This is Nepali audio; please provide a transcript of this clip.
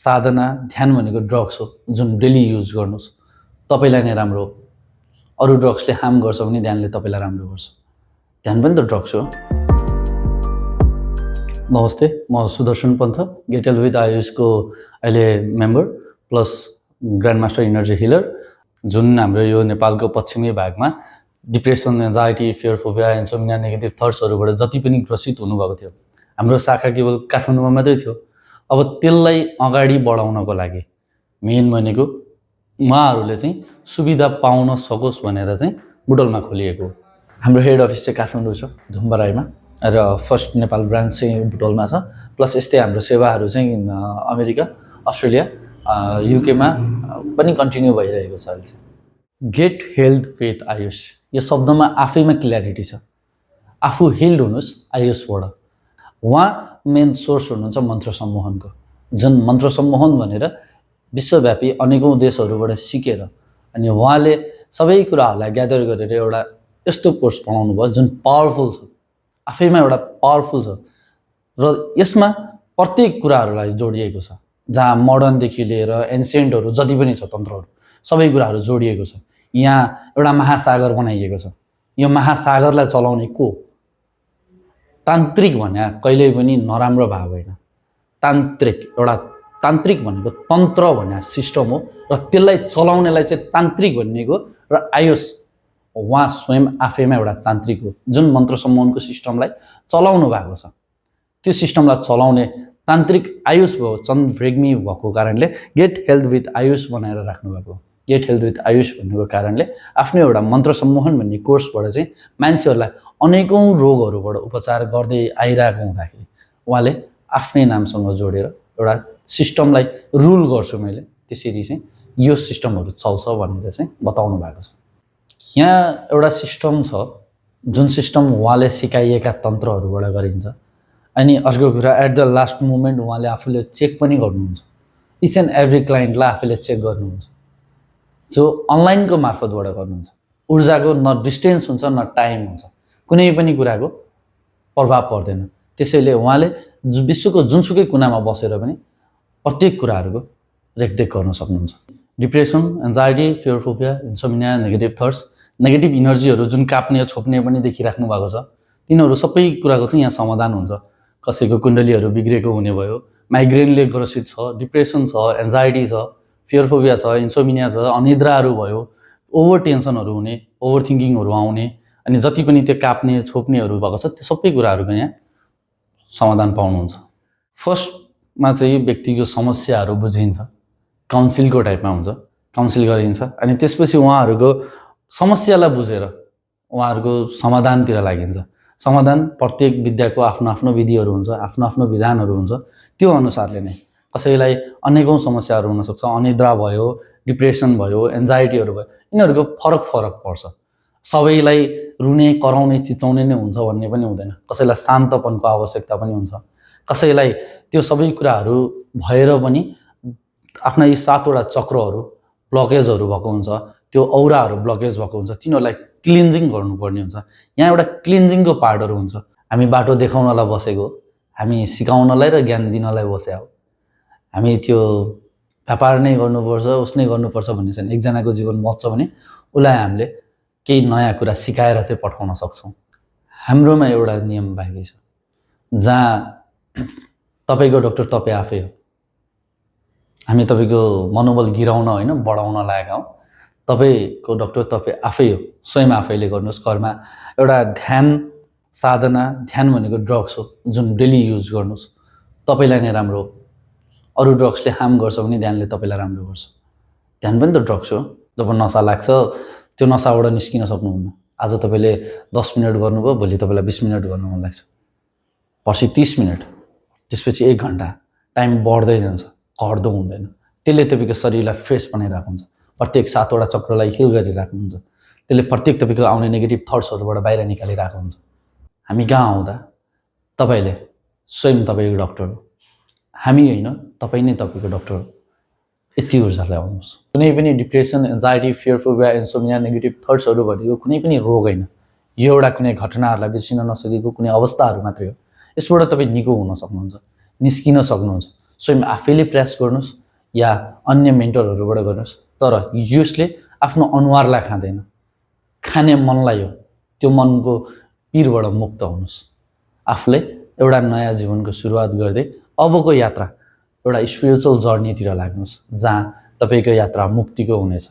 साधना ध्यान भनेको ड्रग्स हो जुन डेली युज गर्नुस् तपाईलाई नै राम्रो हो। अरू ड्रग्सले हार्म गर्छ भने ध्यानले तपाईलाई राम्रो गर्छ। ध्यान पनि त ड्रग्स हो। नमस्ते, म Sudarshan Panth, get health with आयुषको अहिले member plus grand master energy healer. जुन हाम्रो यो नेपालको पश्चिमी भागमा depression, anxiety, fear, phobia, insomnia, negative थट्सहरूबाट जति पनि ग्रसित हुनुभएको थियो, हाम्रो शाखा केवल काठमाडौँमा मात्रै थियो। अब त्यसलाई अगाडि बढाउनको लागि मेन भनेको उहाँहरूले चाहिँ सुविधा पाउन सकोस् भनेर चाहिँ बुटोलमा खोलिएको हो। हाम्रो हेड अफिस चाहिँ काठमाडौँ छ, धुम्बराईमा, र फर्स्ट नेपाल ब्रान्च चाहिँ बुटोलमा छ। प्लस यस्तै हाम्रो सेवाहरू चाहिँ अमेरिका, अस्ट्रेलिया, युकेमा पनि कन्टिन्यू भइरहेको छ। अहिले चाहिँ गेट हेल्थ विथ आयुष यो शब्दमा आफैमा क्ल्यारिटी छ। आफू हिल्ड हुनुहोस् आयुषबाट। उहाँ मेन सोर्स हुनुहुन्छ मन्त्र सम्मोहनको, जुन मन्त्र सम्मोहन भनेर विश्वव्यापी अनेकौँ देशहरूबाट सिकेर अनि उहाँले सबै कुराहरूलाई ग्यादर गरेर एउटा यस्तो कोर्स पढाउनु भयो जुन पावरफुल छ, आफैमा एउटा पावरफुल छ र यसमा प्रत्येक कुराहरूलाई जोडिएको छ। जहाँ मोडर्नदेखि लिएर एन्सियन्टहरू जति पनि छ तन्त्रहरू सबै कुराहरू जोडिएको छ। यहाँ एउटा महासागर बनाइएको छ। यो महासागरलाई चलाउने को? तान्त्रिक भने कहिल्यै पनि नराम्रो भाव होइन। तान्त्रिक एउटा तान्त्रिक भनेको तन्त्र भन्ने सिस्टम हो र त्यसलाई चलाउनेलाई चाहिँ तान्त्रिक भनिएको र आयुष उहाँ स्वयं आफैमा एउटा तान्त्रिक हो जुन मन्त्र सम्मोहनको सिस्टमलाई चलाउनु भएको छ। त्यो सिस्टमलाई चलाउने तान्त्रिक आयुष भयो। चन्द रेग्मी भएको कारणले गेट हेल्थ विथ आयुष बनाएर राख्नु भएको। गेट हेल्थ विथ आयुष भन्नुको कारणले आफ्नो एउटा मन्त्र सम्मोहन भन्ने कोर्सबाट चाहिँ मान्छेहरूलाई अनेकौँ रोगहरूबाट उपचार गर्दै आइरहेको हुँदाखेरि उहाँले आफ्नै नामसँग जोडेर एउटा सिस्टमलाई रुल गर्छु मैले, त्यसरी चाहिँ यो सिस्टमहरू चल्छ भनेर चाहिँ बताउनु भएको छ। यहाँ एउटा सिस्टम छ जुन सिस्टम उहाँले सिकाइएका तन्त्रहरूबाट गरिन्छ। अनि अर्को कुरा, एट द लास्ट मोमेन्ट उहाँले आफूले चेक पनि गर्नुहुन्छ। इच एन्ड एभ्री क्लाइन्टलाई आफूले चेक गर्नुहुन्छ, जो अनलाइनको मार्फतबाट गर्नुहुन्छ। ऊर्जाको न डिस्टेन्स हुन्छ न टाइम हुन्छ, कुनै पनि कुराको प्रभाव पर्दैन। त्यसैले उहाँले विश्वको जुनसुकै कुनामा बसेर पनि प्रत्येक कुराहरूको रेखदेख गर्न सक्नुहुन्छ। Depression, anxiety, fear, phobia, insomnia, negative thoughts, negative इनर्जीहरू जुन काप्ने छोप्ने पनि देखिराख्नु भएको छ, तिनीहरू सबै कुराको चाहिँ यहाँ समाधान हुन्छ। कसैको कुण्डलीहरू बिग्रेको हुने भयो, माइग्रेनले ग्रसित छ, डिप्रेसन छ, एन्जाइटी छ, फियर फोबिया छ, इन्सोम्निया छ, अनिद्राहरू भयो, ओभर टेन्सनहरू हुने, ओभर थिङ्किङहरू आउने, अनि जति पनि त्यो काप्ने छोप्नेहरू भएको छ त्यो सबै कुराहरूको यहाँ समाधान पाउनुहुन्छ। फर्स्टमा चाहिँ व्यक्तिको समस्याहरू बुझिन्छ, काउन्सिलको टाइपमा हुन्छ, काउन्सिल गरिन्छ। अनि त्यसपछि उहाँहरूको समस्यालाई बुझेर उहाँहरूको समाधानतिर लागिन्छ। समाधान प्रत्येक विद्याको आफ्नो आफ्नो विधिहरू हुन्छ, आफ्नो आफ्नो विधानहरू हुन्छ। त्यो अनुसारले नै कसैलाई अनेकौँ समस्याहरू हुनसक्छ। अनिद्रा भयो, डिप्रेसन भयो, एन्जाइटीहरू भयो, यिनीहरूको फरक फरक पर्छ। सबैलाई रुने, कराउने, चिचाउने नै हुन्छ भन्ने पनि हुँदैन। कसैलाई शान्तपनको आवश्यकता पनि हुन्छ। कसैलाई त्यो सबै कुराहरू भएर पनि आफ्ना यी 7वटा चक्रहरू ब्लकेजहरू भएको हुन्छ, त्यो औराहरू ब्लकेज भएको हुन्छ, तिनीहरूलाई क्लिन्जिङ गर्नुपर्ने हुन्छ। यहाँ एउटा क्लिन्जिङको पार्टहरू हुन्छ। हामी बाटो देखाउनलाई बसेको, हामी सिकाउनलाई र ज्ञान दिनलाई बसे हो। हामी त्यो व्यापार नै गर्नुपर्छ, उस नै गर्नुपर्छ भन्ने छैन। एकजनाको जीवन बच्छ भने उसलाई हामीले केही नयाँ कुरा सिकाएर चाहिँ पठाउन सक्छौँ। हाम्रोमा एउटा नियम बाँकी छ, जहाँ तपाईँको डक्टर तपाईँ आफै हो। हामी तपाईँको मनोबल गिराउन होइन, बढाउन लागेका हौँ। तपाईँको डक्टर तपाईँ आफै हो, स्वयं आफैले गर्नुहोस्। घरमा एउटा ध्यान साधना, ध्यान भनेको ड्रग्स हो जुन डेली युज गर्नुहोस् तपाईँलाई नै राम्रो हो। अरू ड्रग्सले हार्म गर्छ भने ध्यानले तपाईँलाई राम्रो गर्छ। ध्यान पनि त ड्रग्स हो। जब नसा लाग्छ त्यो नसाबाट निस्किन सक्नुहुन्न। आज तपाईँले 10 मिनट गर्नुभयो, भोलि तपाईँलाई 20 मिनट गर्नु मन लाग्छ, पर्सि 30 मिनट, त्यसपछि 1 घन्टा। टाइम बढ्दै जान्छ, घट्दो हुँदैन। त्यसले तपाईँको शरीरलाई फ्रेस बनाइरहेको हुन्छ, प्रत्येक 7वटा चक्रलाई हिल गरिरहेको हुन्छ। त्यसले प्रत्येक तपाईँको आउने नेगेटिभ थट्सहरूबाट बाहिर निकालिरहेको हुन्छ। हामी कहाँ आउँदा तपाईँले स्वयं तपाईँको डक्टर हो, हामी होइन, तपाईँ नै तपाईँको डक्टर हो। यति ऊर्जालाई आउनुहोस्। कुनै पनि depression, anxiety, fear, phobia, insomnia, negative थट्सहरू भनेको कुनै पनि रोग होइन। यो एउटा कुनै घटनाहरूलाई बिर्सिन नसकेको कुनै अवस्थाहरू मात्रै हो। यसबाट तपाईँ निको हुन सक्नुहुन्छ, निस्किन सक्नुहुन्छ। स्वयं आफैले प्रयास गर्नुहोस् या अन्य मेन्टरहरूबाट गर्नुहोस्, तर यसले आफ्नो अनुहारलाई खाँदैन, खाने मनलाई हो। त्यो मनको पिरबाट मुक्त हुनुहोस्। आफूले एउटा नयाँ जीवनको सुरुवात गर्दै अबको यात्रा एउटा स्पिरिचुअल जर्नीतिर लाग्नुहोस्, जहाँ तपाईँको यात्रा मुक्तिको हुनेछ।